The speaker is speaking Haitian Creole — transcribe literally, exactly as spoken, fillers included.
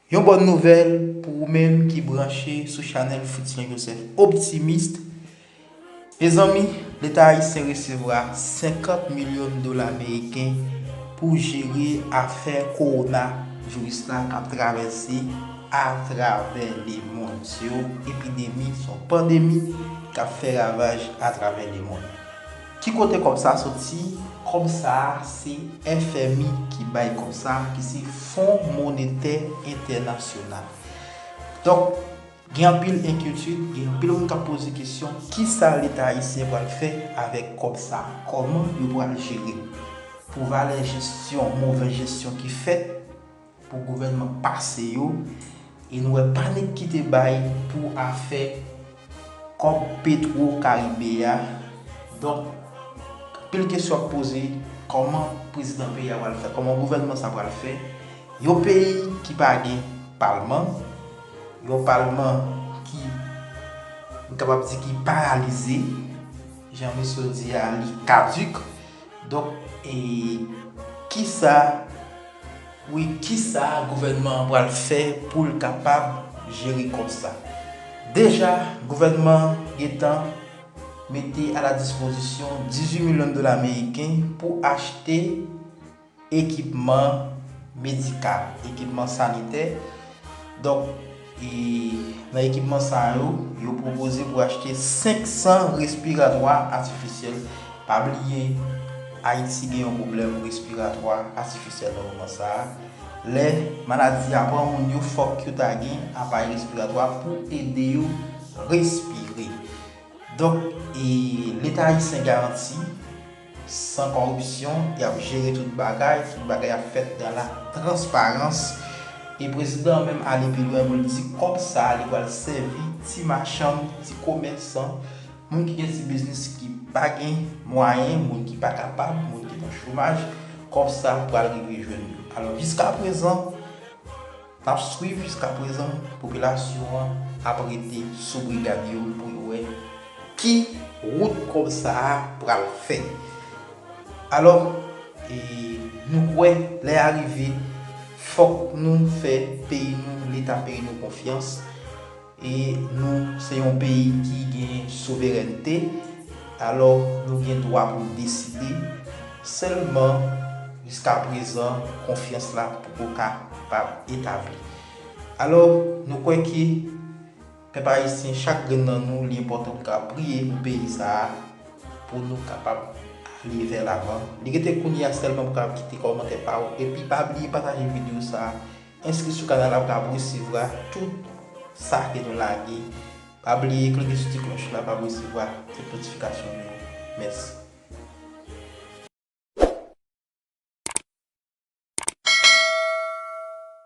Yon bòn nouvèl pou ou menm ki branche sou chanèl Fritzlan Joseph Optimist. Mezanmi, Leta ayisyen resevwa senkant milyon dola ameriken pou jere afè kowonaviris la k ap travèse atravè lemonn. Se yon epidemi, se yon pandemi k ap fè ravaj atravè lemonn. Ki kote kòb sa soti? Kòb sa a se F M I ki bay kòb sa, ki se Fon Monetè Entènasyonal. Donk, gen anpil enkyetid, gen anpil moun k ap poze kesyon, kisa Leta ayisyen pral fè avèk kòb sa? Kòman yo pral jere? Pou valè jesyon, movè jesyon ki fèt, pou gouvènman pase yo, e nou wè panik ki te bay pou afè kòb Petwo Karibe a. Donk, anpil kesyon ap poze, kòman prezidan peyi a pral fè, kòman gouvènman sa pral fè? Yon peyi ki pa gen palman, yon palman ki, m kapab di ki paralize, jan mesye yo di a, li kadik. Donk, e, kisa, wi, kisa gouvènman an pral fè pou l kapab jere kòb sa? Deja, gouvènman an gentan mete a la dispozisyon dizuit milyon dola ameriken pou achte ekipman medikal, ekipman sanitè. Donk, e, nan ekipman sa yo, yo pwopoze pou achte senk san respiratwa atifisyèl. Pa bliye, Ayiti gen yon pwoblèm respiratwa atifisyèl nan moman sa a. Lè maladi a pran moun yo, fòk yo ta gen aparèy respiratwa pou ede yo respire. Donk, e, Leta ayisyen garanti, san kòripsyon, y ap jere tout bagay, tout bagay ap fèt dans la transparence. E prezidan an menm ale pi lwen pou l di kòb sa a, li pral sèvi ti machann, ti komèsan, moun ki gen ti biznis ki pa gen mwayen, moun ki pa kapab, moun ki nan chomaj, kòb sa a pral rive jwenn yo. Alò, jiskaprezan, n ap swiv jiskaprezan, popilasyon an ap rete sou brigad yo pou yo wè ki wout kòb sa a pral fè. Alò, e, nou kwè lè a rive, fòk nou fè peyi nou, Leta peyi nou konfyans. E nou se yon peyi ki gen souverènte, alò nou gen dwa pou n deside. Sèlman, jiskaprezan, konfyans la poko kapab etabli. Alò, nou kwè ke pèp ayisyen, chak grenn nan nou, li enpòtan pou n ka priye pou peyi sa a, pou nou kapab ale vè lavan. Li rete kounye a sèlman pou kapab kite kòmantè pa w. Epi pa bliye pataje videyo sa a. Enskri sou kanal la pou kapab resevwa tout sa ke nou lage. Pa bliye klike sou ti klòch la pou kapab resevwa tout notifikasyon nou yo. Mèsi.